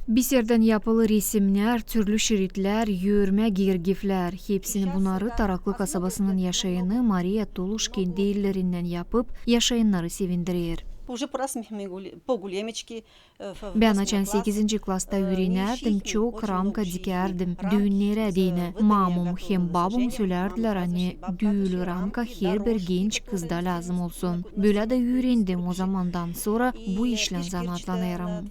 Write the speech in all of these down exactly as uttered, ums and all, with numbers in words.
Biserdän yapılı resimnär, türlü şiritlär, üürmä gergiflär. Hepsini bunnarı Taraklı kasabasının yaşayanı Mariya Tuluş kendi ellerinnän yapıp, yaşayannarı sevindirer. Bän açan sekizinci klasta üürenärdim, çok ramka dikärdim, düünneri deyni. Mamum hem babum sölärdilär, ani düülü ramka herbir genç kızda lääzım olsun. Bölä dä üürendim, ozamandan sora bu işlän zanaatlanêrım.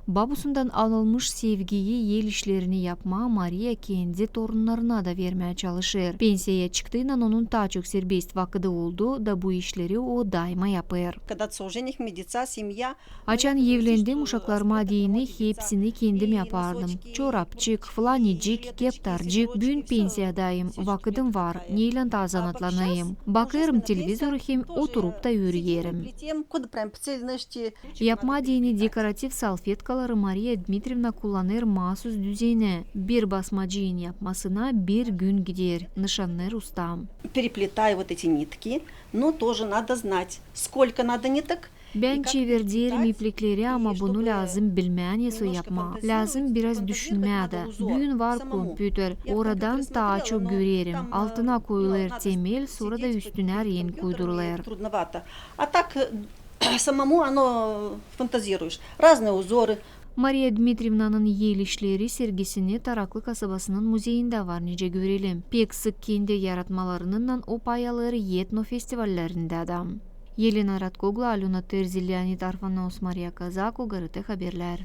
Babusundan alınmış sevgiyi el işlerini yapmaa Mariya kendi torunnarına da vermää çalışêr. Pensiyaya çıktıynan onun taa çok serbest vakıdı oldu da bu işleri o daima yapêr. Açan evlendim, uşaklarıma deyni hepsini kendim yapardım. Çorapçık, flanicik, keptarcık. Büün pensiyadayım, vakıdım var, neylän taa zanaatlanayım. Bakêrım televizoru hem oturup ta üüreyerim. Yapmaa deyni dekorativ salfetkaları Mariya Dmitrievna kullanêr maasuz düzeni. Bir basmacıın yapmasına bir gün gider, nışannêêr usta. Переплетаю вот эти нитки, но тоже надо знать, сколько надо ниток. Bän çevirderim iplikleri, ama bunu lääzım bilmää, nesoy yapmaa. Lääzım biraz düşünmää dä. Büün var kompüter, oradan taa çok görerim. Altına koyulêr temel, sora da üstünä renk uydurulêr. А так, самому оно фантазируешь. Разные узоры. Mariya Dmitrievnanın el işleri sergisini Taraklı kasabasının muzeyindä var nicä görelim. Pek sık kendi yaratmalarınnan o pay alêr etno festivallerindä dä. Elena Ratkoglu, Alöna Terzi, Leonid Arfanos, Mariya Kazako, GRT Haberlär.